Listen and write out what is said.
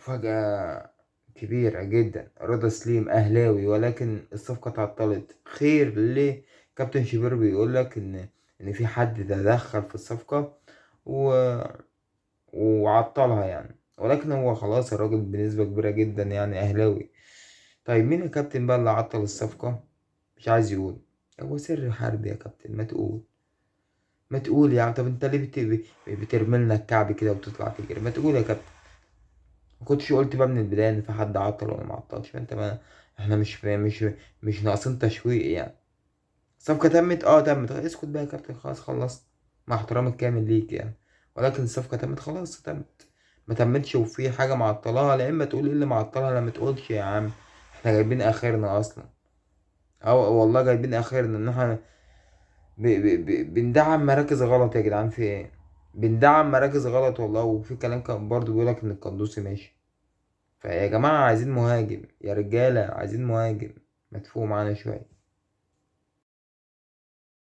مفاجأة كبيرة جدا، رضا سليم أهلاوي، ولكن الصفقة تعطلت. خير ليه؟ كابتن شوبير بيقول لك إن في حد تدخل في الصفقة وعطلها يعني، ولكن هو خلاص الراجل بنسبة كبيرة جدا يعني أهلاوي. طيب مين الكابتن بقى اللي عطل الصفقة؟ مش عايز يقول، هو سر حربي يا كابتن، ما تقول، ما تقول يا عم. طب انت ليه بترمي لنا الكعب كده وتطلع تجري؟ ما تقول يا كابتن. ما كنتش قلت بقى من البداية ان في حد عطل ولا ما عطلش؟ ما انت ما احنا مش ناقصين تشويق يعني. الصفقة تمت، تمت، اسكت بقى يا كابتن، خلاص خلصت، مع احترامي الكامل ليك يعني، ولكن الصفقة تمت خلاص تمت، ما تمتش وفي حاجة معطلها، لا اما تقول ايه اللي معطلها، لا ما تقولش يا عم، احنا جايبين اخرنا اصلا. او والله جايبين اخرنا ان احنا بندعم مراكز غلط يا جدعان، في ايه؟ بندعم مراكز غلط والله. وفي كلام كان برضو بيقولك ان القندوسي ماشي، فيا جماعة عايزين مهاجم يا رجالة، عايزين مهاجم، مدفوع معانا شوية.